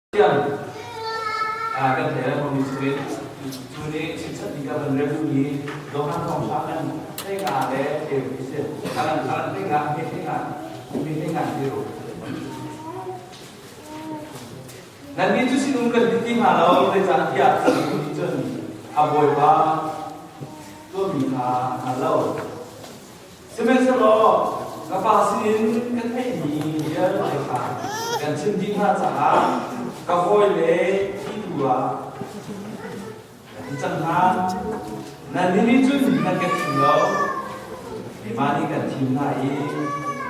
Tiang kan thei lai mi chungin cu nih chimchat ding ka van rel duhmi Johan thawngṭha kan thei nga le theu ti si. Alan alan thei nga he thei nga mi thei nga ti ru. Nan nih cu sinum kan ti ti hnga lo zeicahtiah sinum nih cun a bawipa tuahmi kha a hngal lo. Sihmanhsehlaw ka Pa sinin ka theihmi vialte kha kan chim dih hna caah ka hawile thi tu ah ka ti cang hna. Nannih nih cun nan ka thim lo, keimah nih kan thim hna i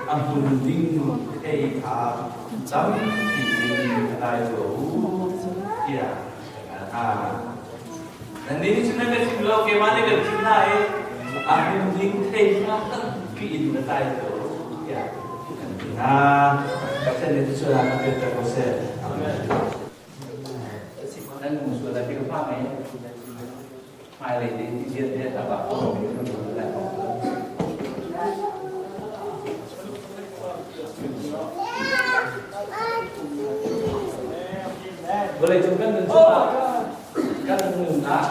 a hmun ding thei kha tampi in ka dai tuah u, tiah ka hal hna. Nannih nih cun nan ka thim lo, keimah nih kan thim hna i a hmun ding thei kha tampi in na tlai ko tiah kan ti hna. Pathian nih cucu ah kan pekter ko seh. Amen. Nan hmu sual lai ka fa ngei. Hmailei te ti ziat he ta ba ko lai. Vawlei cung kan nun chungah kan nunnak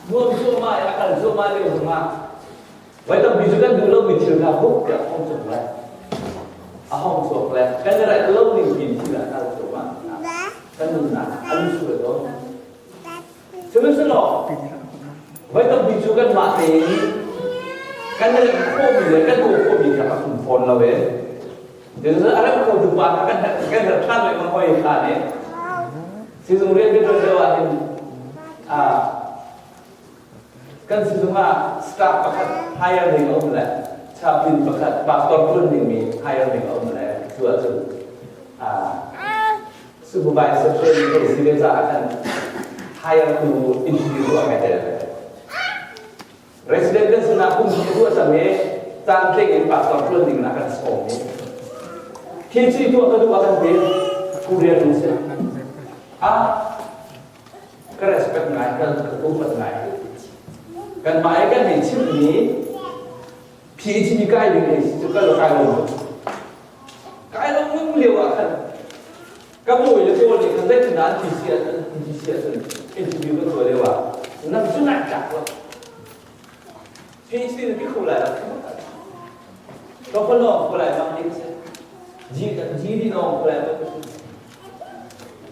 nuam cuahmah i a kal cuahmah lio zongah voi tampi cu kan duh lomi thil kha huk tiah a hong chuak lai a hong chuak le kan i raih lo ning pin thil a kal cuahmah kan nunnak a lu sual tawn sihmanhsehlaw voi tampi cu kanmah tein kan i remh khawhmi le kan tuah khawhmi kha a um fawn lo e Cucu a remh khotu pa kha kan kan herh ṭhan lengmang hoi hlan i sizung rian kan ṭuan lio ah hin kan sizung ah staff pakhat hire ding a um le chaplain pakhat pastor ṭuan dingmi hire ding a um le cu ahcun supervisor training kan si ve caah khan hire tu interview tuah kai tel. Resident kan sinah kum hnih tuah cang i caantling in pastor ṭuan ding in a kan sawm i thil ci tuah ka duh a kan ti Korean nu si a ka respect ngai ka ka upat ngai kanmah i kan hei chimmi PhD kai ding hei si cu ka kai lo kai lo nung lio ah khan Ka bawi le pawl nih khan zeitindah an ti si ahcun an ti si ahcun interview kan tuah lio ah nang cu nai tlak lo. PhD na ti kho lai lo. Ka khualawng ko lai bang ding si. G GD nawng ko lai bang si.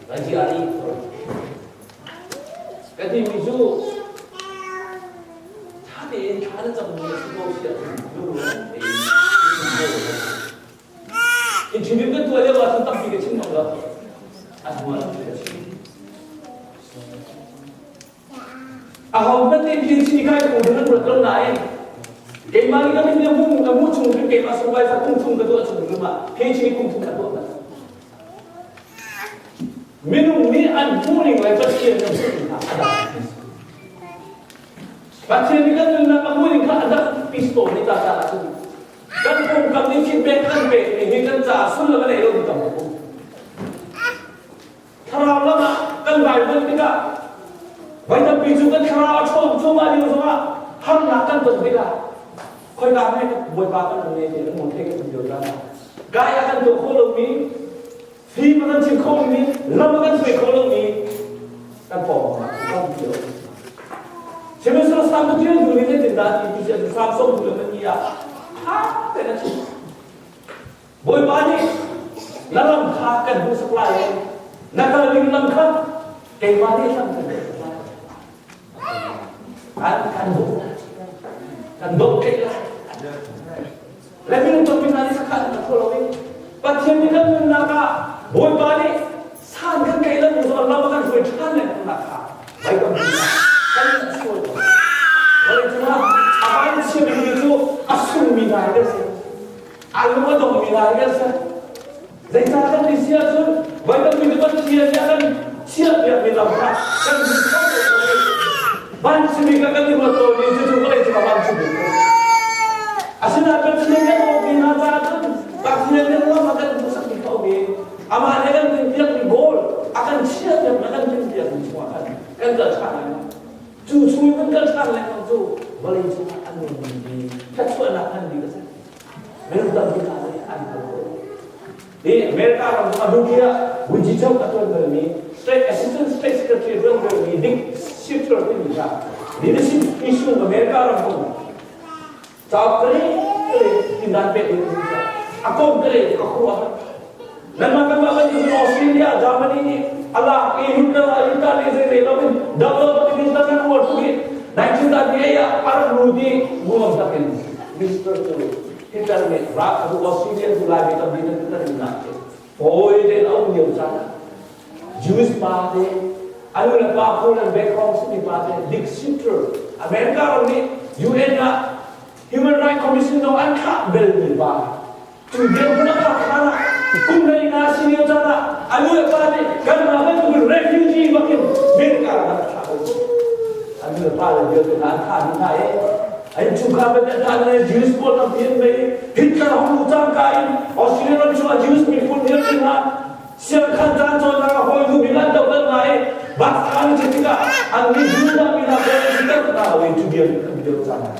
Ka GRE ka ti mi cu tha tein thla na cam mi a si ko si ahcun lungrual tein Interview kan tuah lio ahcun tampi ka chim ngam lo. A hnu ah ka chim. Aho hmanh nih PhD kai ko ding an ruat lo nain keimah nih ka min nih mu ka mu chung hin keimah supervisor kum thum ka tuah chung hnu ah PhD kum thum ka tuah bal. Minung nih an hmuhning le Pathian kan hmuhning kha a dang. Pathian nih kan nunnak a hmuhning kha a dang pistol nih ta ta cun Kan pawngkam nih feedback kan pekmi hi kan caah sullam a nei lomi tam a um. Thlarau lam ah kan Bible tikah voi tampi cu kan thlarau a ṭhawn cuahmah lio zongah harnak kan ton tikah khoika hme Bawipa kan um ne ti kan mung thei kan um lio caan ah gai a kan tuah khawh lomi fim a kan chim kho lomi lam a kan hruai kho lomi kan pawng ah tampi a um. Sihmanhsehlaw Salm Pathian tu nih zeitindah a ti ti cu Salm sawm le pahnih ah ṭha tein a chim. Bawipa nih na lam kha kan hmuhsak lai i na kal ding lam kha keimah nih hlam kan hmuhsak lai. Kan kan dawt kan dawt tleih lai. Le minung tampi hna nih sakhan an kho lo i Pathian nih kan nunnak ah Bawipa nih san kan tlaih lo zong lam a kan hruai ṭhan lengmang kha vai kan kan sual ko. Vawlei cungah a van chiami cu a sungmi hna hi kan si. A lung a dongmi hna hi kan si. Zeicah kan ti si ahcun voi tampi cu Pathian nih a kan chiahpiakmi lam kha kan zul kho lo i vancungmi kha kan i ruat tawn i cucu vawlei cungah vancungmi kan si. Asinain Pathian kan awpi hna caah cun Pathian nih lam a kan hmuhsakmi kha um i amah nih a kan tinhpiakmi goal a kan chiahpiakmi a kan tinhpiakmi chungah khan kan kal ṭhan lengmang. Cu chung in kan kal ṭhan lengmang cu vawlei cungah a nungmi thluachuahnak ngan bik a si. Minung tampi hna nih an hngal ko. Hi America ram a hnu ah vuncichok a tuan balmi State Assistant State Secretary ruang mi Dick Shuter timi kha leadership issue America ram kong cauk kare kare tindan pek ding a kong kare ka khuruah nanmah kanmah bantukin Australia Germany nih alak i Hitler Italy zei rel loin develop in kan uar tuk i 1938 ah a rak lut i nuam takin Mr. cu Hitler nih rak Australia cu lai mi tampi nan kan in nak fawi tein a um lio caan ah Jewish pa te a nu le pa Poland background simi pa te Dick Shuter America ram nih UN ah Human Rights Commission zong an thlah bel mi pa cu dirhmun a phak hlan ah kum hlei nga si lio caan ah a nu le pa nih kanmah bantukin refugee bakin America ram ah thlah a nu le pa le vialte hna an thah dih hna i an chungkhar ban an thah hna Jewish pawl tampi an mei Hitler hong lu cangka in Australia ram chungah Jewish miphun vialte hna siangkhan caan cawnnak ah hawi nu bik an dohdal hna i Bathan si tikah an nih Judah mi hna pawl an siter hna hawi cu bia kan video caan ah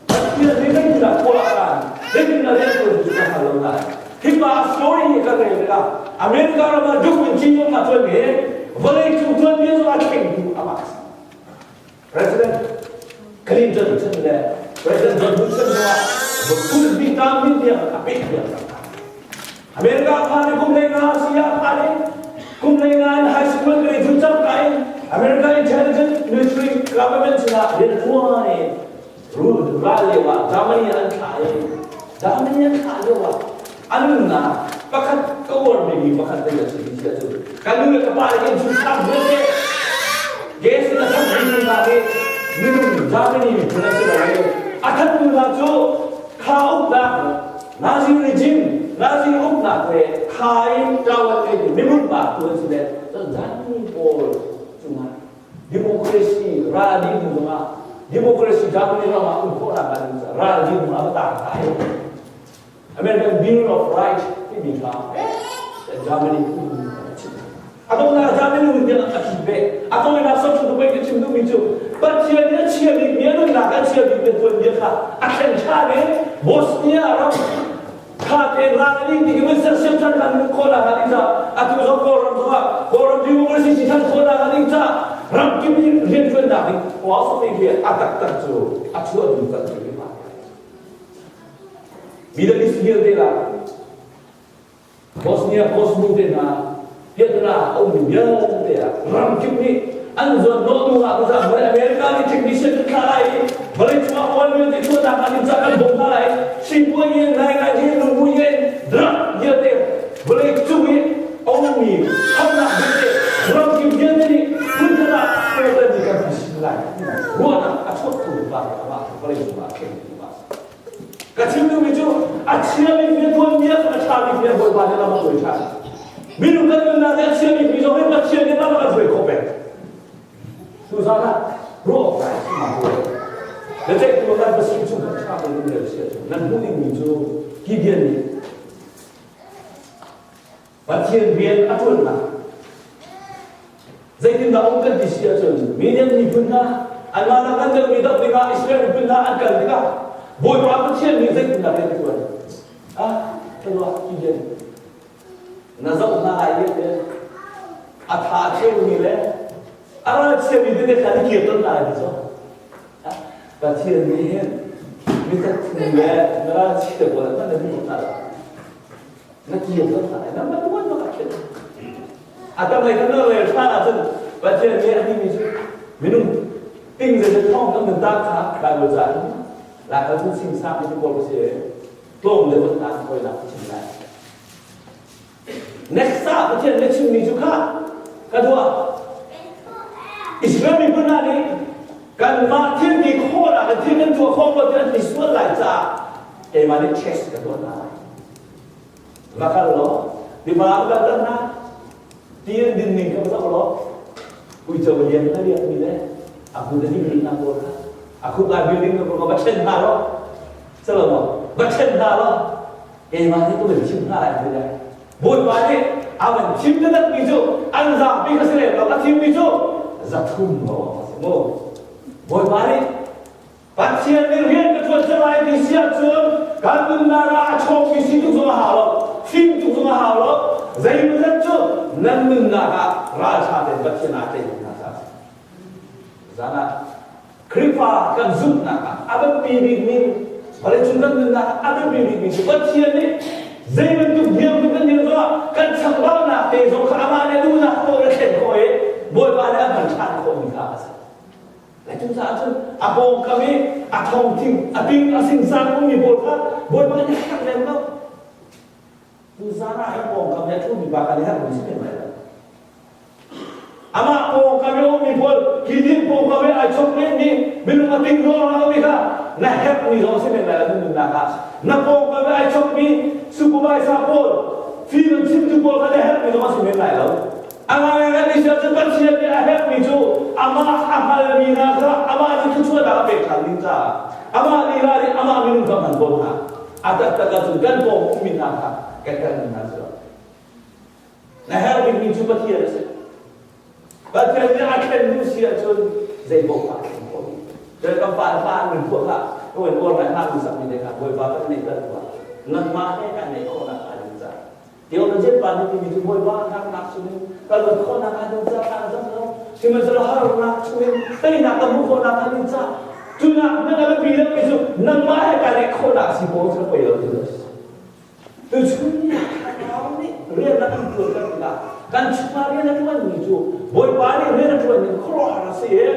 Pathian nih zeitindah khual a kan zeitindah rian tuan tu kan hngal lo nain hi pa story hi kan rel tikah America ram ah duk in cin ma tuan mi vawlei cung tuan bia zong a thlengtu amah a si President Clinton chan le President John Bush chan zongah kul bi tam min tiang a pek tiang America phan i kum lei nga si ah phan i kum lei nga in high school graduate cang ka in America intelligence military government sinah rian tuan i ral lio ah Germany an thlah i Germany an thlah lio ah an nunnak pakhat ka uar mi pakhat te a si ti cu kan nu le ka pa le kan chungkhar vialte gas in a that mi hna hi minung Germany miphun an si lo i a that mi hna cu kha uknak Nazi regime Nazi uknak le kha in ṭawan ei mimun pa tu an si le Germany pawl cungah democracy ral ding hnu zongah democracy Germany ram ah um khawhnak ah ding ral ding hnu ah va tang ta i American Bill of Rights timi kha Germany a dongnak Germany hun tiang a thi ve a tawinak sot chung ka chim duhmi cu Pathian nih a chia bik mi a nunnak a chia bik mi tuanbia kha a thlen ṭhan i Bosnia ram kha te ral a ding ti mun sersiam ṭhan kan khawhnak ah ding ca atu zong Kawlram zongah Kawlram democracy si ṭhan khawhnak ah ding ca ram kip nih rianṭuannak ding philosophy hi a taktak cu a chuah duh kan ti ma Middle East vialte la Bosnia Bosnu te hna Vietnam a ummi vialte ah ram kip nih an zuan hnawh hnu ah kuzah vawlei America nih technician kan thlah lai i vawlei cungah oil vialte chuahnak ah ding kan bawmh hna lai sipuai in ngaingai in lungmui in drug vialte vawlei cung i a ummi hamnak vialte ram kip vialte nih phun ah president nih kan si lai ruahnak a chuak tu pa amah vawlei cungah a kheng tu pa Ka chim duhmi cu a chia bikmi a tuanbia cu a ṭha bikmi a Bawipa nih lam a hruai ṭhan. Minung kan nunnak hi a chia bikmi zong hi Pathian nih lam a kan hruai khawh peng. Tuzaan ah ruah awk ngai a si Biaceihtu kan pasal chung kan ṭha tein um le si ahcun nan hmuh dingmi cu Gideon nih Pathian rian a ṭuannak zeitindah um kan ti si ahcun Midian miphun hna anmah nak an deuhmi doh dingah Israel miphun hna an kal tikah Bawipa Pathian nih zeitindah rian a ṭuan ah ka Gideon na zoh hna lai i a tha cheumi le a ralchiami tete kha na kir ton lai ti cu Pathian nih hin mitathu le na ralchia pawl hmanh na hmu hna lo na kir ton hna lai na tuan bak ah khin a tam lei kan rel ṭhan ahcun Pathian nih a timi cu minung ting zeizat thong kan nun tak kha Bible ca in Laikhal cu sing sang ti pawl ka si tlawm deuh an tan hawi nak chim lai next ah Pathian nih chimmi cu kha ka dua Israel miphun hna nih kanmah thil ti khawhnak le thil kan tuah khawh lo ti an ti sual lai caah keimah nih test ka tuah hna lai Va kal law mipa an kalter hna. Ti an din ning kha va zoh law uico lian a riakmi le a hmun a ding hna pawl kha a khuk ai building na pawl kha va ṭhen hna law calo maw va ṭhen hna law keimah nih ka van chim hna lai ti lai Bawipa nih a van thim taktakmi cu an zapi kha si lem lo a thimmi cu zathum lawng a si mu Bawipa nih Pathian nih rian ka ṭuan cang lai ti si ahcun kan nunnak ah a ṭhawngmi si tuk zong a hau lo, fim tuk zong a hau lo. Zeimawzat cu nan nunnak ah ralṭha tein Pathian aa tleimi hna caah a si. Zan ah Khrihfa kan zumhnak ah a biapi bikmi vawleicung kan nunnak ah a biapi bikmi cu Pathian nih zei bantuk dirhmun kan dir zongah kan chambaunak te zong kha amah nih a duhnak paoh in a thlen khawh i Bawipa nih a hman ṭhan khawhmi kha a si. Le cucaah cun a pawngkam i a thongthing a ting a singsang ummi pawl kha Bawipa nih a herh lem lo. Tuzaan ah hi pawngkam i a ṭhumi pa kan i herhmi si men lai lo. Amah pawngkam i a ummi pawl kidin pawngkam i ai chok lenmi minung a ting ruangah a ummi kha na herhmi zong si men lai lo na nunnak ah. Na pawngkam i ai chokmi supervisor pawl, fim an chimtu pawl kha na herhmi zong a si men lai lo. A ngai kan i siah cun Pathian nih a herhmi cu amah a hngalmi hna kha amah nih thluachuahnak a pek ṭhan ding caah amah lila nih amah minung kha hman tawn hna. A taktak ahcun kan pawng ummi hna kha kan herhmi hna cu na herh bikmi cu Pathian a si. Pathian nih a thlen duh si ahcun zei paoh kha a thlen khawh dih. Cun kan pa le fa an min phuah kha ka uar ngai hna mi sakmi te kha Bawipa kan neih kan tuah. Nangmah he kan neih khawhnak hnga ding caah Theologian pa nih timi cu Bawipa harnak chungin ka luat khawhnak hnga ding caah thla ka cam lo. Sihmanhsehlaw harnak chungin teinak ka hmuh khawhnak hnga ding caah cunak hmanh a biapi deuhmi cu nangmah he ka neih khawhnak si pawl cu poi lo ti lo. Tuchun thlarau nih rian a kan ṭuan kan tikah kan chungah rian a ṭuanmi cu Bawipa nih rian a ṭuanmi khuaruahhar a si i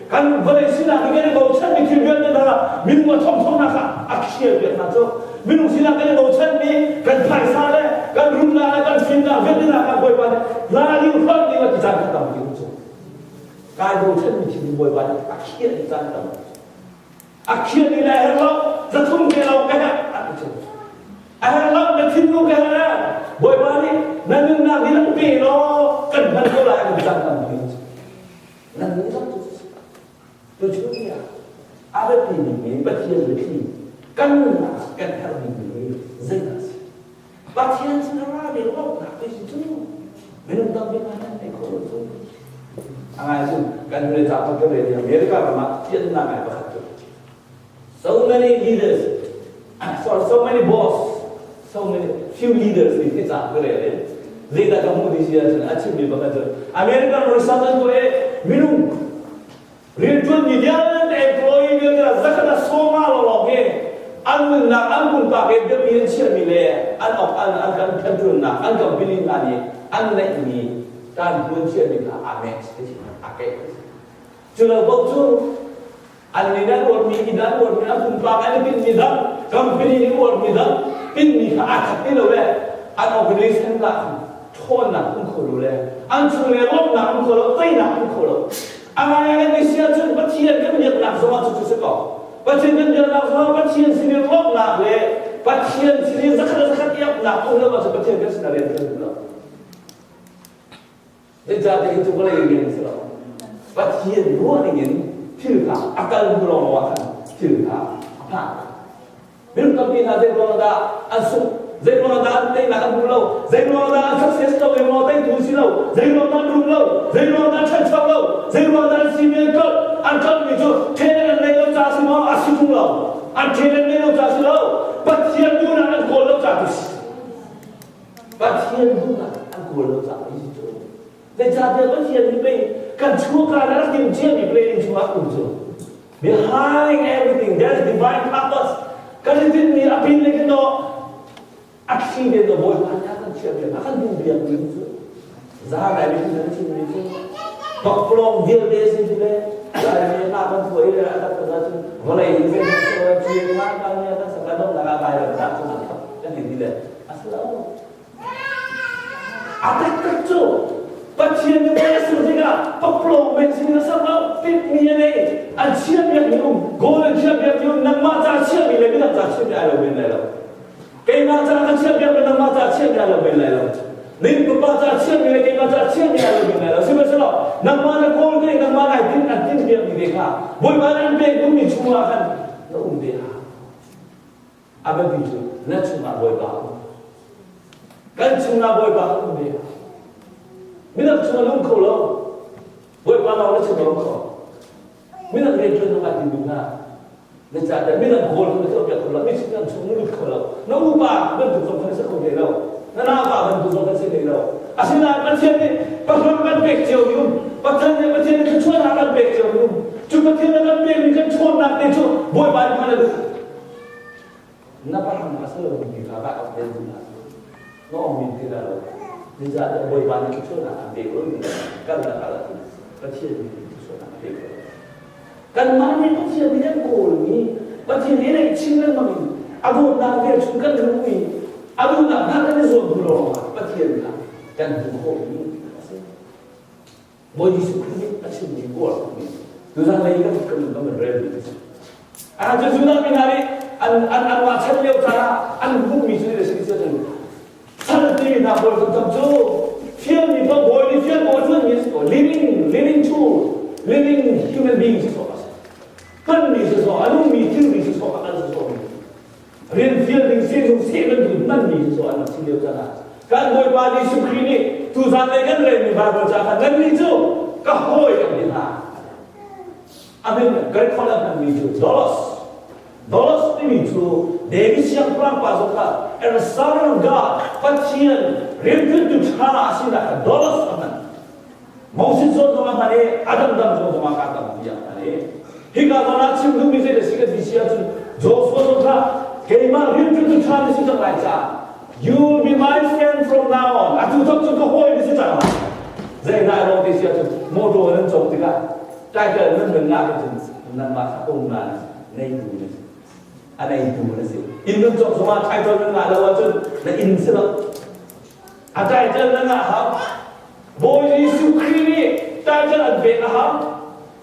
kan vawlei sinak nih kan i bochanmi thil vialte hna minung a thongthongnak ah a khial piak hna cu minung sinak kan i bochanmi kan phaisa le kan rumnak le kan fimnak vialte hna kha Bawipa nih la ding hlonh ding a ti caan kha tampi um cu kai bochanmi thil Bawipa nih a khial caan tampi a khial ni le a herh lo zathum te lo ka herh a ti cu a herh lo na thinlung ka herh Bawipa nih na nunnak hi lang pe law kan hman ko lai an caan tampi nan nih zong cu tu chung ni ah a biapi bikmi Pathian biathli kan nunnak kan herh bikmi zeidah a si Pathian sin a rami lawmhnak te si cu minung tampi hna nan nei kho lo cu a ngai cu kan hnu le ca kan rel America ram ah piannak ngai pakhat cu so many leaders sorry so many boss so many few leaders nih hi ca ka rel i zeidah ka hmuh ti si ahcun a chimmi pakhat cu American research an tuah i minung Rianṭuanmi vialte employee vialte zakhat ah sawma lawnglawng hi an nunnak an pumpak i biapi an chiahmi le an ok an an kan ṭuannak an company hna nih an neihmi kan hmun chiahmi kha aa match ti aa keih cu lo paoh cu an nih an uarmi inn an uarmi an pumpak an i tinhmi dang company nih uarmi dang tinhmi kha aa khat ti lo le an organization lah ṭhawnnak um kho lo le an chung le lawmhnak um kho lo teinak um kho lo A ngai kan i si ahcun Pathian kan biaknak zongah cucu si ko. Pathian kan biaknak zongah Pathian sinin lawmhnak le Pathian sinin zakhat le zakhat iapnak um lo ahcun Pathian kan sinah rian kan duh lo. Zeicahtiah hi cu vawlei rian a si lo. Pathian ruah ningin thil kha a kal hnu lawng ah khan thil kha a phak. Minung tampi hna zei ruangah dah an sungh? Zei ruangah dah an teinak an hmu lo? Zei ruangah dah an success lo? Zei ruangah teitu an si lo? Zei ruangah dah an rum lo? Zei ruangah dah an ṭhancho lo? Zei ruangah dah an simi an tlolh? An tlolhmi cu talent an neih lo caah si maw? A si ṭung lo. An talent neih lo caah si lo. Pathian duhnak an kawl lo caah tu si. Pathian duhnak an kawl lo caah si cu. Zeicahtiah Pathian nih pei kan chuahka in a rak timh ciami planning chungah um cu. Behind everything there is divine purpose. Kan i tinhmi a pin le kan dawh a thli den do Bawipa nih a kan chiah biak a kan duh biak mi cu zaa lai mi kan chimmi cu pakpalawng vialte si cu le lai mi hla kan phuah i le a tak tak cun vawlei in zei kan si nga kan ni kan sak kan dong nak kai ram tak cu kan ti le a si lo A taktak cu Pathian nih mei a sur tikah pakpalawng men sin in a ser lo. Tinhmi a nei. An chiahpiakmi um, goal an chiahpiakmi um, nangmah ca chiahmi le midang ca chiahmi ai lo men lai lo. Keimah ca ka chiahpiakmi nangmah ca chiahmi ai lo men lai lo. Nin papa ca chiahmi le keimah ca chiahmi ai lo men lai lo. Sihmanhsehlaw nangmah na kawl te nangmah nai tin an tinhpiakmi te kha Bawipa nih an pek duhmi chungah khan na um ve hna. A biapi cu na chungah Bawipa a um. Kan chungah Bawipa a um ve. Midang chungah na um kho lo. Bawipa lawng na chungah um kho. Midang rian ṭuan zong ah ti hna. Zeicahtiah midang kawl kha na tuahpiak kho lo. Mi chung chung na lut kho lo. Na upa bantuk zong kha na si kho ve lo. Na naupa bantuk zong kan si ve lo. Asinain Pathian nih pahrang kan pek. Na pahrang a si lo mi kha va ok den hna na ong min ti lo. Zeicahtiah Bawipa nih thluachuahnak an pek lo mi kal na kal ahcun Pathian nih thluachuahnak a pek lo. Kanmah nih Pathian nih kan kawlmi Pathian nih neih chin lengmang in a dawtnak velchum kan hmuh i a duhnak hna kan i zuam hnu lawngah Pathian kha kan hmuh khawhmi a si. Bawi Jesuh Khrih nih a chimmi uar mi tuzan lei kan kan kan van relmi a si. A cu Judah mi hna nih an an anmah chan lio caan ah an hmuhmi cu a si cun sal timi hna pawl kan tam cu fialmi pa bawi nih fial pawl tuanmi a si ko living living tool living human being si sawh a si hmanmi si sawh a nungmi thilri si sawh a kal si sawh rian fial ding sehzung seh bantuk hmanmi cu an rak si lio caan ah kan Bawipa Jesuh Khrih nih tuzan lei kan relmi Bible ca khan nannih cu ka hawi kan ti hna. A min Greek holh an hmanmi cu Dolos. Dolos timi cu David siangpahrang pa zong kha and the son of God Pathian rianṭuantu ṭha a sinak kha Dolos a hman. Moses zawn zong a hman i a dangdang zawn zong ah kaa tampi a hman i hika zawn ah chim duhmi zei si kan ti si ahcun Joshua zong kha keimah rianṭuantu ṭha na si cang lai caah you will be my friend from now on atu thawk cun ka hawi na si cang lai zei hna lawng ti si ahcun motor nan cawk tikah title nan nan ngah cun nangmah kha um na neitu na si a neitu na si inn nan cawk zongah title nan ngah lo ahcun na inn si lo A title na ngah hau. Bawi Jesuh Khrih nih title an pek a hau.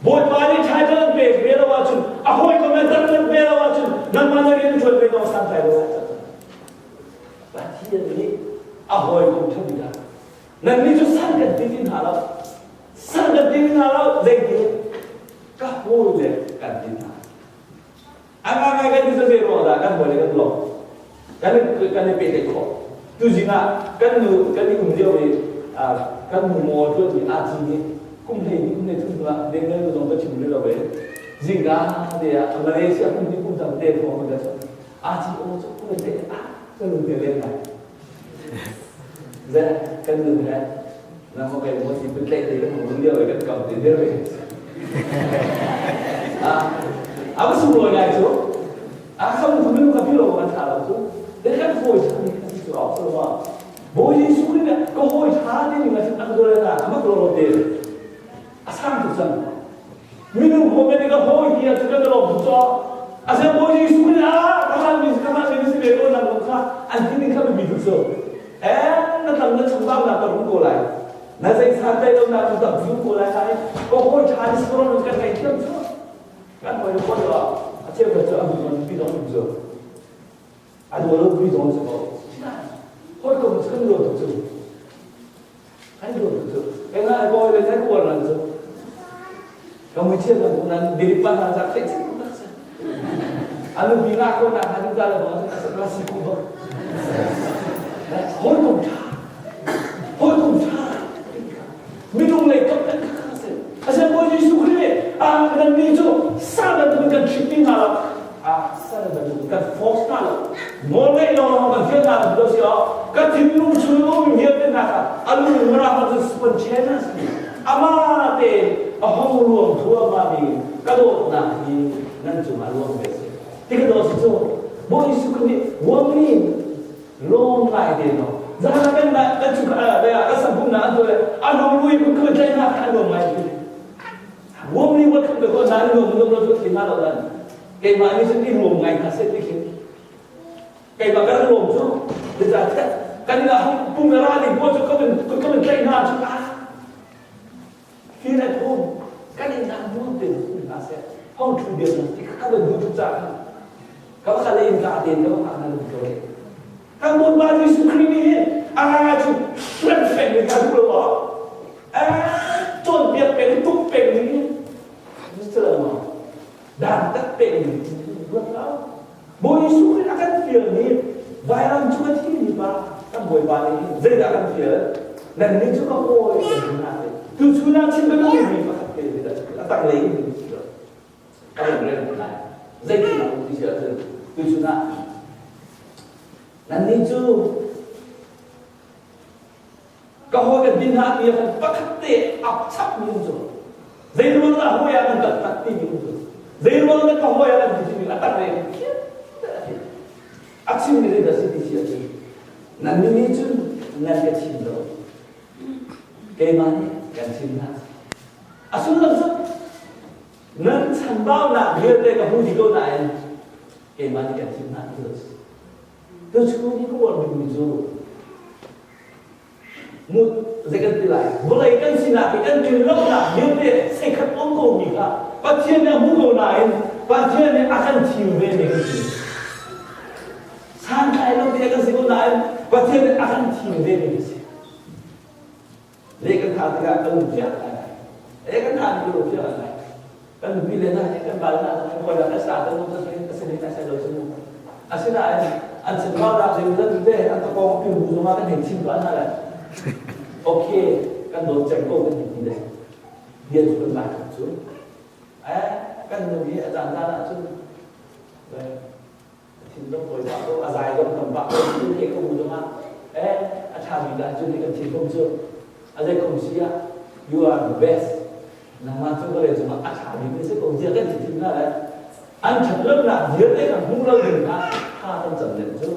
Bawipa nih title an pek ve lo ahcun a hawikom le dang an pe lo ahcun nangmah na rian ṭuan ve dawh santlai lo lai. Pathian nih a hawikom ṭha bik ah nannih cu sal kan ti ti hna lo. Sal kan ti ti hna lo zeitin ka hawi le kan ti hna. An ngai kan ti zei ruang dah kan hawi le kan lawm. Kan kan i pehtlaih khawh. Tuzing ah kan nu kan i um lio i kan nu maw tuan mi aa ci nih kum hlei ni kum hlei thum hnu ah dengel zong ka chim rih lo e. Zingka te ah Malaysia kum ni kum tam te thawng kan chon. Aa ci aw cu kum te ah ka lung te len lai. Ze kan nu he na mo kai mo si putlaih te kan hung lio i kan kam te dir ve. Ah, a sunglawi ngai cu. A kham ku nu ka pilo kan tha lo cu. De kan hawi tha ni kan cu au so ma. Bawi Jesuh Khrih nih ka hawi tha ti ning a an dole na amak lo lo te. A sang tu cang. Minung hawi nih ka hawi ti ah cu kan lawm tu cho. A se Bawi Jesuh Khrih ah ka hlan mi ka hlan mi si ve ko nang kha an ti ning kha mi tu cu. Eh na tlam na chambau na ka rum ko lai. Na zei san tai lo na tu tam fiu ko lai hai. Ka hawi tha ni si kan ngai thiam cu. Kan hawi le hawi ah a cheukhat cu an man pi dong cu. A duh lo pi dong cu ko. Hawikom cu kan ruat tuk cu. Kan ruat tuk cu. Enga ai bawi le thai kuar nan cu. Ka mui chia kan ku nan diri pan na zak thei chin tak sa. Anu bi nga ko na han ta le bang sa ka si ku bang. Hawikom tha. Hawikom tha. Minung lei kap kan kha si. Ase Bawi Jesuh Khrih nih a nannih cu sa bantukin kan ṭhit ti hna lo. A sa bantukin kan force hna lo. Nawl ngeih lawng lawng kan fial hna lo ti si ah ka thinlung chung um vialte hna kha a lung mara hmanh cu spontaneously amah tein a hong luang thluahmah mi ka dawtnak hi nan cungah luang ve seh. Ti ka dawt si cu Bawi Jesuh Khrih nih warmly lawm ngai te no zan kan kan chu ka ka sam na an to le a lung lui ku ku tlai na kha lawm ngai ti wom ni wat kham ko na lawm lawm lo chu thi na lo dan keimah ni sun i lawm ngai kha se ti khin keimah kan lawm chu ti za kan ina pum ra ni bo chu ka men ka men tlai na chu a feel at home kan in na nuam te na se hong thu bia na ti ka ban du chu cha ka ka le in ka te ka ka na lu ko le kan bon ba Jesuh Khrih nih hin a chu hrem hrem ni ka du lo a ton piak peng tuk peng ni Mr. Ma dan tak peng ni ruat lo Bawi Jesuh Khrih a kan fial ni vailam cu a thi ni pa kan Bawipa nih hin zeidah kan fial nan nih cu ka hawi kan ti hna te tu chun ah chim ka duh mi pakhat te a tanglei in ka rem rem lai zeitin a um ti si ahcun tu chun ah nannih cu Ka hawi kan ti hna ti ah pakhat te ap chap mi um cu. Zei ruang dah hawi ah kan taktak ti mi um cu. Zei ruang dah ka hawi ah kan ti mi a tak re. A chimmi zeidah si ti si ahcun nannih nih cun nan ka chim lo. Keimah nih kan chim hna. A sullam cu nan chanbaunak vialte ka hmu dih ko nain keimah nih kan chim hna ti a si. Tuchun hi ka uar bikmi cu mu zei kan ti lai vawlei kan sinak i kan tlin-lonak vialte seikhat um ko mi kha Pathian nih a hmu ko nain Pathian nih a kan thim ve mi kan si. Santlai lo te kan si ko nain Pathian nih a kan thim ve mi kan si. Le kan thah tikah kan lung fiang lai. Le kan thah mi lung fiang lai. Kan nupi le hna kan bal hna kan hawi kan sa kan kan kan kan kan lo cu. Asinain an chambaunak zeizat te an takong pin bu zongah kan hei chim tuah hna le okay kan dawt cem ko kan ti le bia cu kan lai cu eh kan nu hi a caan caan ah cun thinlung hawi pah ko a zai dong tam pah ko cu he ko bu zongah eh a ṭha bik ah cun kan thil khom cu a zei khom si ah you are the best nangmah cu vawlei cungah a ṭha bik na si ko tiah kan ti thim hna le an ṭhatlonak vialte kan hmuh lo ding kha tha kan cam len cu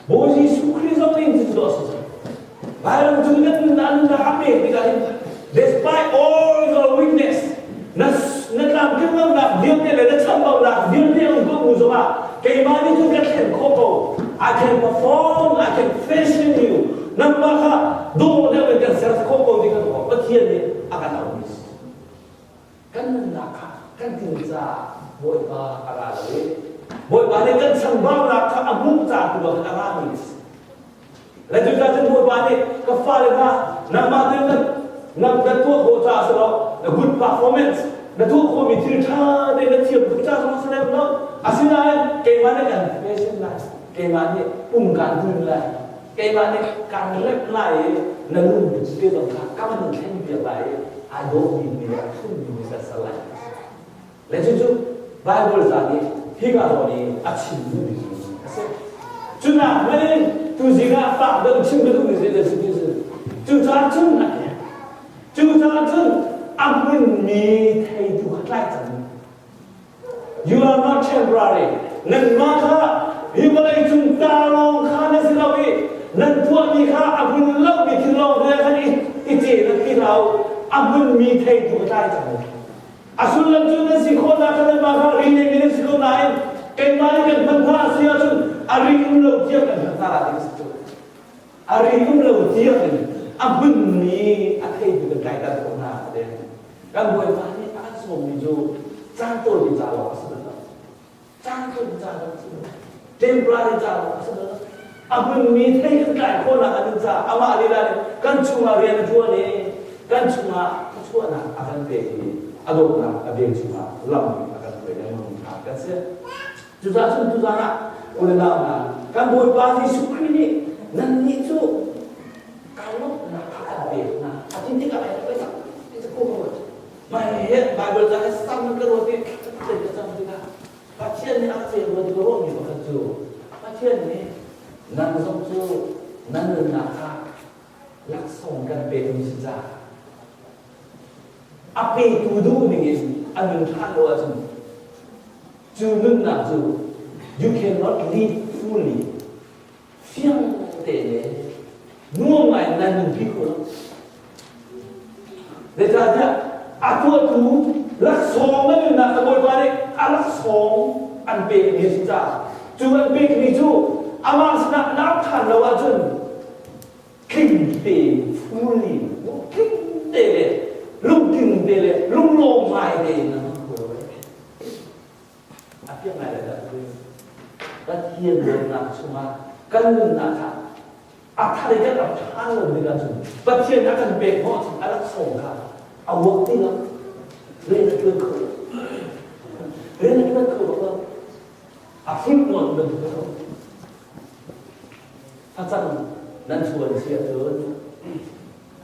Bawi Jesuh Khrih zong nih cu dawh si Vailam cung nan nunnak nunnak a pek tikah hin despite all your weakness na na tlamtling lonak vialte le na chambaunak vialte um ko bu zongah keimah nih cun ka thlen khawh ko I can perform I can fashion you nangmah kha dawh deuh in kan ser khawh ko ti kan Pathian nih a kan auhmi si kan nunnak kha kan tin caah Bawipa a ra lo i Bawipa nih kan chambaunak kha a hmuh ca tu ah a rami a si. Le cucaah cun Bawipa nih ka fale hna nangmah tein na na na tuah khawh caah si lo na good performance na tuah khawhmi thil ṭha tein na thiam tuk ca zong a si lem lo. Asinain keimah nih kan fashion lai keimah nih pum kaan dun lai keimah nih kaan remh lai i na lungput te zong kha ka van in thlen piak lai i ai dawhmi mi le a phunmi mi kan ser lai le cucu Bible ca nih hika zawn i a chim duhmi a si cunak hmanh in tuzing ah fak deuh chim ka duhmi zei le si ti si cucaah cun a ti cucaah cun a hmunmi theitu kha tlai cang You are not temporary. Nanmah kha hi vawlei cung ta lawng kha na si lo i nan tuahmi kha a hmun lomi thil lawng te khan i i ce na ti hlah u. A hmunmi thei tu ka tlai cang u. A sullam cu nan si khawhnak kha nanmah kha ri neimi nan si ko nain keimah nih kan hman hna a si ahcun a ri um lo tiang kan hman hna la ding a si cu. A ri um lo tiang in a hmunmi a thei tu kan tlaiter khawh hna a ti. Kan Bawipa nih a kan sawmmi cu caan tawi ca lawng a si bal lo. Caan tawi ca lawng a si bal lo. Temporary ca lawng a si bal lo. A hmunmi thei kan tlai khawhnak a ding caah amah lila nih kan chungah rian a ṭuan i kan chungah thluachuahnak a kan pek i a dawtnak a vel chungah lam a kan hruai lengmang kha kan si. Cucaah cun tuzaan ah u le nau hna, kan Bawipa Jesuh Khrih nih nannih cu kaa lawmhnak kha an pek hna. A ti tikah ai oi tak ti cu ko ruat. Mai he Bible ca he sam ka ruat i thla ka cam tikah Pathian nih a ka pek ruat ka ruahmi pakhat cu Pathian nih nang zong cu nan nunnak kha laksawng kan pekmi si caah a petu duh ning in a nun ṭhan lo ahcun Cu nunnak cu you cannot live fully fiang te le nuam ngai nan nunpi kho lo. Zeicahtiah a tuahtu laksawng na nunnak na Bawipa nih a laksawng an pekmi a si caah cu an pekmi cu amah sinah na rak ṭhan lo ahcun tling te fully tling te le lungtling te le lunglawm ngai tein na hmang kho lo. A piak ngai lai dah Pathian dawtnak chungah kan nunnak kha a thar i kan rak ṭhan lo ding ahcun Pathian a kan pek hnawh cun a laksawng kha a uak ti lo rian a ṭuan kho lo rian a ṭuan kho bak lo a fulh nawn bantuk a lo facang nan chuan si ahcun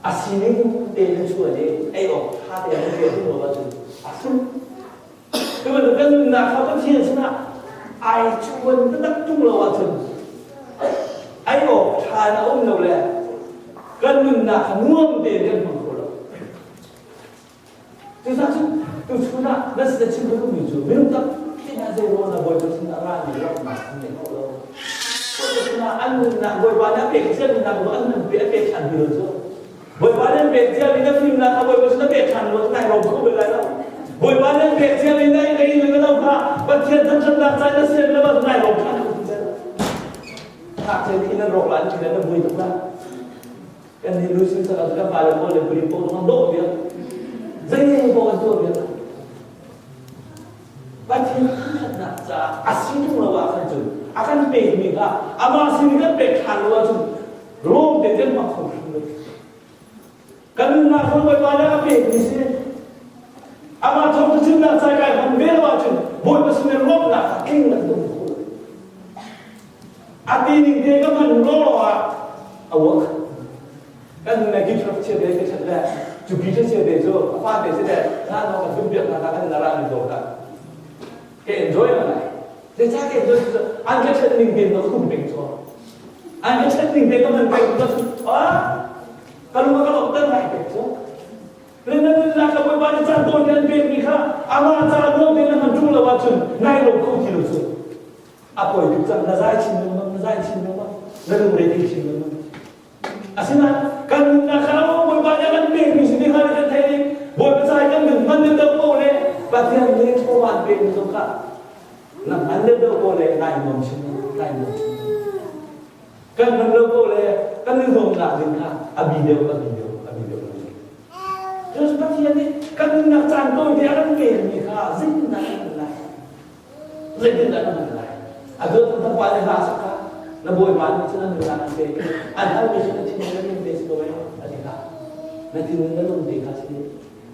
a sining te na chuan i ei awk ṭha te na tuah lo ahcun a fulh Cu bantuk kan nunnak kha Pathian sinah ai chuan taktak ṭung lo ahcun ei awk ṭha in a um lo le kan nunnak kha nuam tein kan hmang kho lo. Cucaah cun tuchun ah na sin a chim ka duhmi cu minung tampi hna zei ruang dah Bawipa sin a rami lawmhnak an ngei kho lo. hna an nunnak Bawipa nih a pek cia nunnak cu an nun pe a pek ṭhan ti lo cu. Bawipa nih an pek cia mi na fimnak kha Bawipa sin a pek ṭhan lo nai rom kho bel lai lo. Bawipa nih an pek cia mi na ngei na lo kha Pathian thangṭhatnak ca na sian lo nai rom ṭhan kho ti lo. Ngakchia nih nan rawk la an ṭhi na bui tuk la. Kan nih lu sin sak kan pale pawl le buri pawl zong dawh biak. Zei pawl kan tuah biak. Pathian thangṭhatnak caah a si ṭung lo ahkhan cun a kan pekmi kha amah sin kan pek ṭhan lo ahcun Rom te kan hmang kho hrim lo. Kan nunnak zong Bawipa nih a pekmi si. Amah thawng chimnak ca kai hman ve lo ahcun Bawipa sin in lawmhnak kha tling kan tum kho lo. A ti ning te ka hman law ah a work. Kan le guitar chia te ka chat le cu guitar chia te cu a fa te si le na no kan tum piak na kan na ra ni do ta ke enjoy ma lai te cha ke enjoy cu an ka chat ning te no khum peng cho an ka chat ning te ka man peng cho a ka lu ka lok tan lai peng cho le na nun na ka boy ba ni chan to ni an pek mi kha ama cha no te na man tung lo wa chun nai lo kho ti lo chu a poi tuk cang na zai chin lengmang na zai chin lengmang na lungre thei chin lengmang Asinain kan nunnak kha Bawipa nih a kan pekmi si ti kha kan theih i Bawipa ca i kan nun hman deuh ko le Pathian nih chawva an pekmi zong kha na hman deuh ko le nai nuam chin nai nuam chin kan hman lo ko le kan i nuamnak ding kha a bi deuh a bi deuh a bi deuh. Cun Pathian nih kan nunnak caan tawi te a kan pekmi kha zeitindah kan hman lai? Zeitindah na hman lai? A dawt na pa le hla sak kha na bawipa nih cun an nunnak an pek i an halmi cu na thinlung na lung te si ko eh a ti kha. Na thinlung na lung te kha si.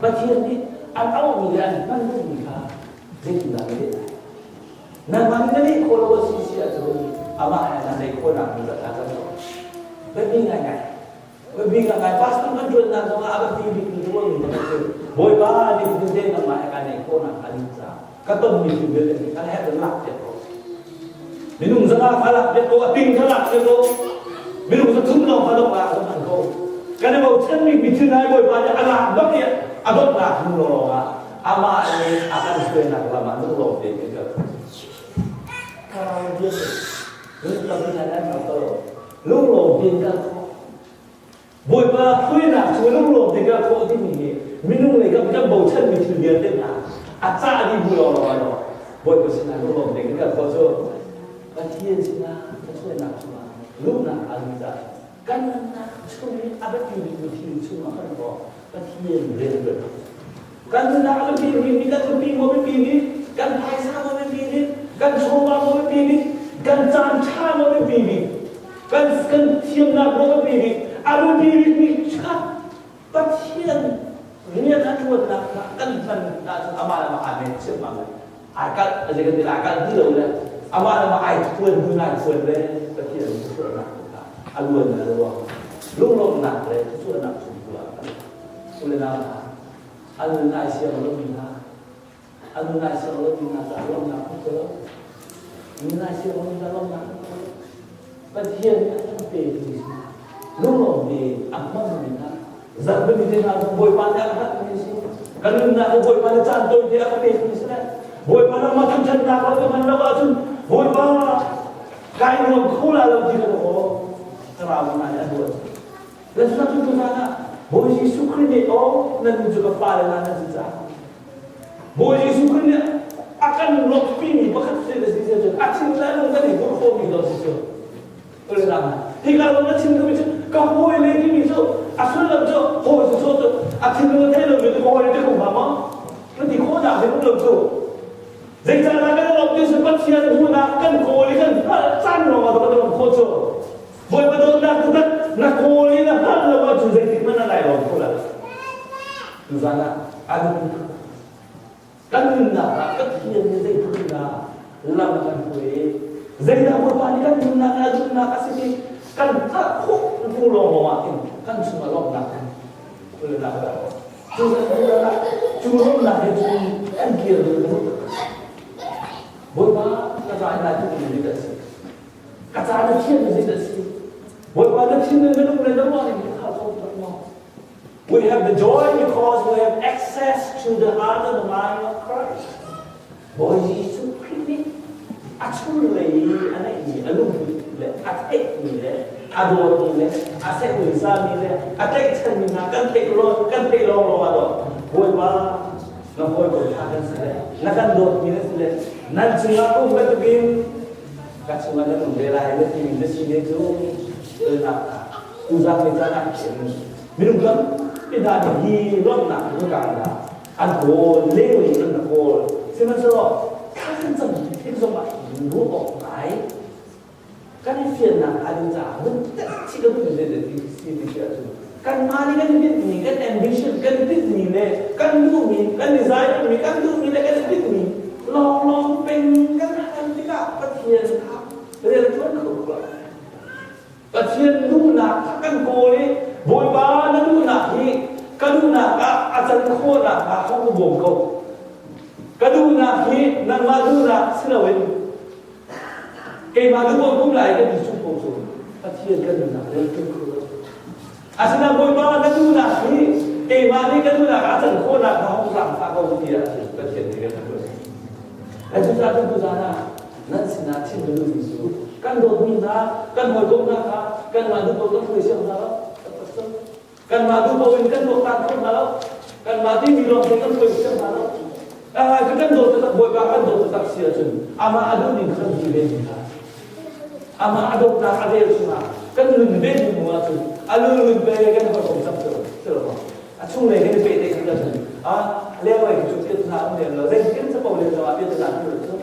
Pathian nih an auhmi le an hman duhmi kha zeitindah na leh lai? Nangmah nih na leh khawh lo a si si ahcun amah he na leh khawhnak ding kha cang lo. Biapi ngaingai. Biapi ngaingai. Pastor kan ṭuannak zongah a biapi bikmi cu mi pakhat cu Bawipa nih te nangmah he kan leh khawhnak hnga ding caah ka tonmi thil vialte nih kan herh in lak piak ko. Minung zanga kha lak piak ko, a ting kha lak piak ko. Minung za thum lawng kha dong lak zong an ko. Kan i bochanmi mi thil nai Bawipa nih a lak bak i a dawtnak hnu lawng ah amah nih a kan hruainak lam ah lunglawm tein kan kal. Thlarau vialte lunglawm tein kal khawh. Bawipa hruainak cu lunglawm tein kal khawh timi hi minung lei kan kan bochanmi thil vialte hna a cah dih bu lawng lawng ah Bawipa sinah lunglawm tein kan kal khawh cu Pathian sinah thluachuahnak chungah luhnak a ding caah kan nunnak chung i a biapi bikmi thil chungah kan ruah Pathian rian ṭuan kan nunnak a biapi bikmi kan nupi maw biapi bik kan phaisa maw biapi bik kan chawva maw biapi bik kan caan ṭha maw biapi bik kan kan thiamnak maw biapi bik a biapi bikmi kha Pathian rian a ṭuannak kha kan hman ahcun amah le amah aa men chiahmang le ai kalh a zei kan ti ai kalh ti lo le amah le amah ai thuan hnu nai thuan le Pathian thluachuahnak kha a luan le a luang lunglawmhnak le thluachuahnak chung tu ah kan u le nau hna an nun ai siang lomi hna an nun ai siang lomi hna caah lawmhnak hmu ko lo nun ai siang lomi hna lawmhnak hmu ko lo Pathian nih a kan pekmi si lunglawm tein a hmangmi hna zarhpini te hna zong Bawipa nih a ka hngalhmi si kan nunnak cu Bawipa nih caan tawi te a ka pekmi si le Bawipa nangmah thangṭhatnak lo ka hman lo ahcun Bawipa kai nuam kho la lo ti ka aw thlarau hna nih a duat le cu tu zan ah Bawi Jesuh Khrih nih aw nan cu ka fale hna nan si caah Bawi Jesuh Khrih nih a kan lawmhpimi pakhat si le si cun a thin le lung kan i hur khawhmi dawt si cu. Hika lung a chim duhmi cu ka hawi le timi cu a sullam cu hawi cu cu a thinlung a thei lomi cu ka hawi le ti kho hnga maw? Na ti khawhnak ding um lo cu. Zeicahdah kan lawmh ti cu Pathian duhnak kan kawl i kan hngalh caan lawng ah kan lawmh khawh cu. Bawipa dawtnak cu na kawl i na hngalh lo ahcun zeitik hmanh na lai lawm kho lai. Tuzan ah a biapi tuk. Kan nunnak ah Pathian nih zeitluk dah lam a kan hruai i zeidah Bawipa nih kan nunnak ah duhnak a si ti kan hngalh khawh hnu lawnglawng ah hin kan chungah lawmhnak kan ulenak a cu cu lawmhnak he cun kan kir ding Bawipa ka ca in lai tuk mi dah si ka ca na thian mi zeidah si Bawipa na thin na lung le na ruah ning hi khal kho tak maw We have the joy because we have access to the heart and the mind of Christ. Bawi Jesuh Khrih nih A chunglei i a neihmi a lungput le a theihmi le a dawtmi le a sehmuisami le a tlaihchanmi hna kan theih lo kan theih lawnglawng ah dawh Bawipa na hawikom ṭha kan si le na kan dawtmi na si le nan cungah um bantukin ka chungah nan um ve lai na timi na si ne cu nak tuzan ni caan ah khin minung tampi hna nih hi lawmhnak hi ka hna an kawl leng in an kawl sihmanhsehlaw thla kan cam tik zongah ruah awk ngai kan i fiannak hnga ding caah vun chih ka duh le ti si ti si ahcun kanmah nih kan tinhmi kan ambition kan tinhmi le kan duhmi kan desire mi kan duhmi le kan tinhmi lawnglawng peng kan hal tikah Pathian kha rian ṭuan kho lo. Pathian duhnak kha kan kawl i Bawipa na duhnak hi ka duhnak ah a can khawhnak hnga kha ka bawm ko. Ka duhnak hi nangmah duhnak si loin keimah duh ko kum lai kan ti chung ko cu Pathian kan nunnak rian ṭuan kho lo. Asinain Bawipa na duhnak hi keimah nih ka duhnak ah a can khawhnak hnga hong zaangfah ko tiah Pathian nih kan ṭuan. Cucaah cun tuzaan ah nan sinah chim ka duhmi cu kan dawtmi hna, kan hawikom hna kha kanmah duh paoh kan hruai siang hna lo. Kanmah duh paoh in kan tuaktan kho hna lo. Kanmah timi lawng te kan hruai siang hna lo. Cu kan dawt taktak Bawipa kan dawt taktak si ahcun amah a duh ning kha kan ve hna. Amah a dawtnak a vel chungah kan nun ve hnu ahcun a lulun ve kan hawikom cang cu lo. A chunglei kan i pehtlaih kha kan a lenglei cu piat hna um lem lo zeitin capo len zongah piat hna cu cu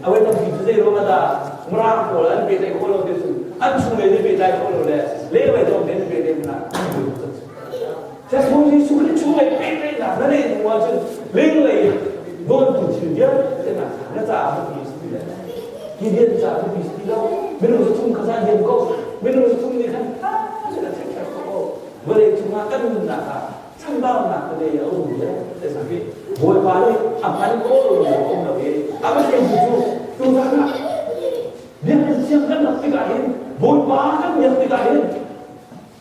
a wei tampi cu zei ruang dah mirang pawl an pehtlaih khawh lo ti cu an chunglei nih pehtlai khawh lo le lenglei zong nih an pehtlaih hna Jesuh Jesuh Khrih chunglei pehtlaihnak na neih hnu ahcun lenglei dawntu thil vialte na na caah biapi si ti le hi rian caah biapi si ti lo minung zathum kha za diam ko minung zathum nih khan tha tein a check ko vawlei cungah kan nunnak ah chambaunak tete a um le te Bawipa nih a hman kawl lo a um lo i a va theitu cu tuzan ah biakinn thiang kan rak tikah hin Bawipa kan biak tikah hin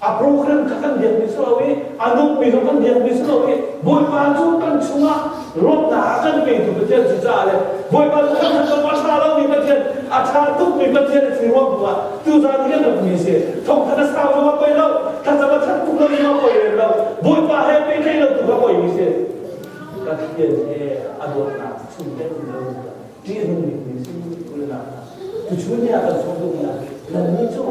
a program kha kan biak mi si lo i a nungmi zong kan biak mi si lo i Bawipa cu kan chungah lawmhnak a kan petu Pathian cu caah le Bawipa cu kan khat a ṭha lomi Pathian a ṭha tukmi Pathian a si ruang tu ah tuzaan hi kan rak mi si thongthan a sau zong a poi lo thlacam a that tuk lo zong a poi lem lo Bawipa he pehtlaih lo tu kha poi mi si Pathian he a dawtnak chung kan um lo ṭih a nung mi si ulenak tuchun ni ah kan sawm duhmi ah nannih cu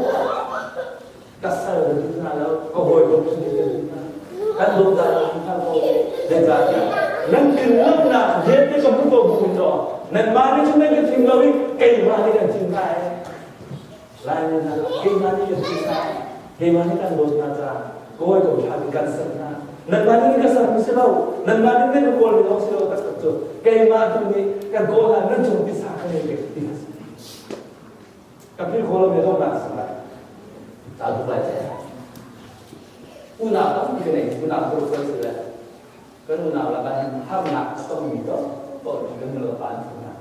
ka sal na duh hna lo ka hawikom si ka duh hna kan dawt dah na hna ko zeicahtiah nan tlinlonak vialte ka hmu ko bu in law nanmah nih cun nan ka thim lo i keimah nih kan thim hna e Laimi hna keimah nih kan thim hna keimah nih kan dawt hna caah ka hawikom ṭha nih kan ser hna nanmah nih ka ser mi si lo nanmah nih nan ka kawl mi lawng si lo taktak cu keimah tu nih kan kawl hna nan cung tisa ka nei pek ti Ka philh khawh lomi dawtnak a si lai. Ca tuk lai ce. Unau tampi ka nei. Unau paruk kan si le kan unau lakah hin harnak a tongmi to paoh kan nu le pa an phu hna.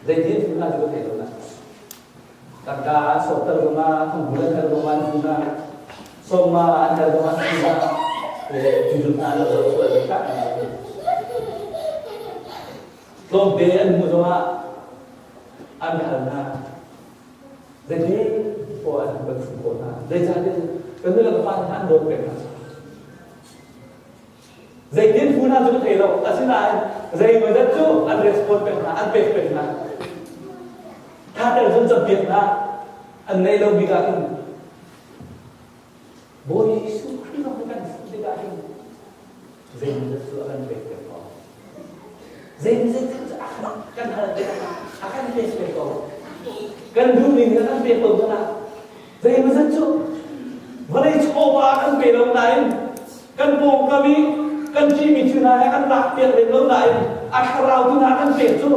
Zeitin phu hna cu ka thei lo na. Tangka an sawkter zongah, thongbul an hal zongah an phu hna. Sawma an hal zongah an phu hna. Le cucu hna lo lo sual le kah Tlawmte an hmuh zongah an hal hna. Zeiti poah an kan fuh khawh hna. Zeicahtiah kan nu le kan pa hna an dawt peng hna. Zeitin phu hna cu ka thei lo. Asinain zeimawzat cu an respond peng hna, an pek peng hna. Thater cun campiak hna. An neih lo bik ah khin Bawi Jesuh Khrih zong kan fuh tikah hin zeimawzat cu a kan pek peng ko. Zeimawzat cu a kan hal tikah a kan pek peng ko. Kan duhning a kan pek ko hmanh ah zeimawzat cu vawlei chawva a kan pe lo nain kan pawngkam i kan ṭihmi thil hna he kan lak piak lem lo nain a thlarau tu hna kan pek cu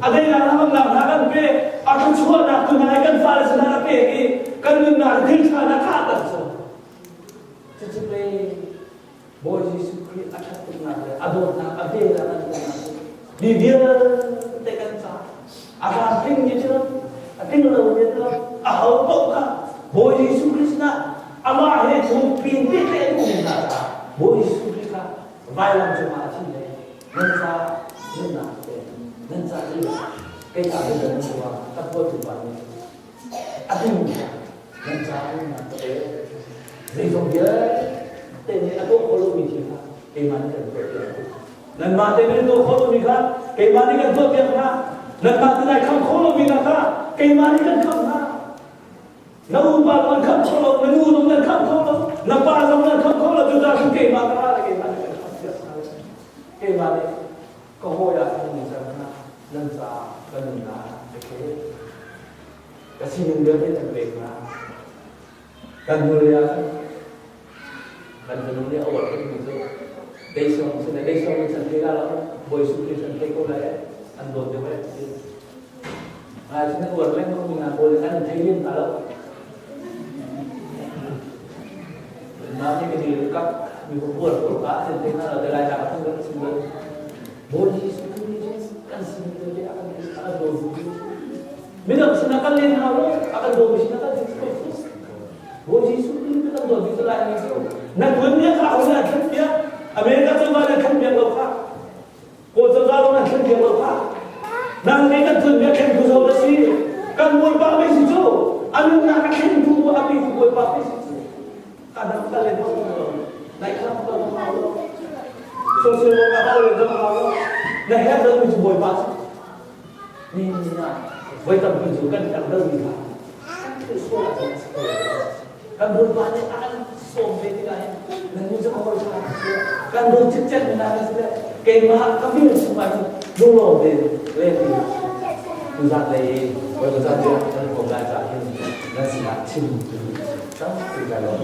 a deinak hnangamnak hna kan pek a thluachuahnak tu hna he kan fale sinah a pek i kan nunnak thil ṭha na khah tak cu cucu pei Bawi Jesuh Khrih a ṭhat tuknak le a dawtnak a velnak an hmuhnak cu mi vialte kan caah a tlamtling mi cu a tling lo mi cu a ho paoh kha Bawi Jesuh Khrih sinah amah he thupin pehtlaih an um hna caah Bawi Jesuh Khrih kha vailam cungah a thi le nan ca nunnak pe nan ca Kei ka hin nan cungah ka tuahtu pa nih a ding nan caah nunnak ka pek. Zeizong vialte nih a tuah khawh lomi thil kha keimah nih kan tuahpiak. Nanmah te nih tuah khawh lomi kha keimah nih kan tuahpiak hna. Nanmah te nai kham khawh lomi hna kha keimah nih kan kham hna. Na upa zong an kham kho lo, na nu zong nan kham kho lo, na pa zong nan kham kho lo, cucaah cun keimah ka ra le keimah nih kan kham piak hna. Keimah nih ka hawi ah kan in ser hna, nan caah ka nunnak ka khel. Ka sining vialte kan pek hna. Kan hnu ah kan fanu nih a uar tukmi cu Deisong si le Deisong nih san thei la lo, Bawi Su Khrih san thei ko lai an dawt deuh eh ti. Ngai sin a uar lengmang mi hna pawl an thei lem hna lo. Mah nih ka dir kak mi ko uar pawl ka an thei hna lo te lai nak a kan sim lo. Bawi Jesuh Khrih nih kan sin te a kan a kan dawt Midang sinah kan len hau lo, a kan dawmi sinah kan len ko. Bawi Jesuh Khrih kan dawt cu lai ni cu. Na tuan bia kha aho nih an thlen piak? America cozah nih an thlen piak lo kha. Kawl cozah zong an thlen piak lo kha. Nang nih kan tuan bia thlen tu zo na si. Kan Bawipa mei si cu. A nunnak a thlen tu a pe tu Bawipa mei si cu. Ka dang ka len hau lo. Nai kham ka hau lo. Social worker hau le dang hau lo. Na herh lo mi cu Bawipa si. Nihin ah voi tampi cu kan herh lomi kha kan sual ahcun a si ko lai lo. Kan Bawipa nih a kan sawm ve tikah hin nan nu cu ka hawi ṭha ka si kan dawt cikcek mi hna ka si keimah ka bil chungah hin lunglawm tein len in tuzan lei i Bawipa caan tiah kan huam lai caah hin nan sinah chim tampi kai lawm.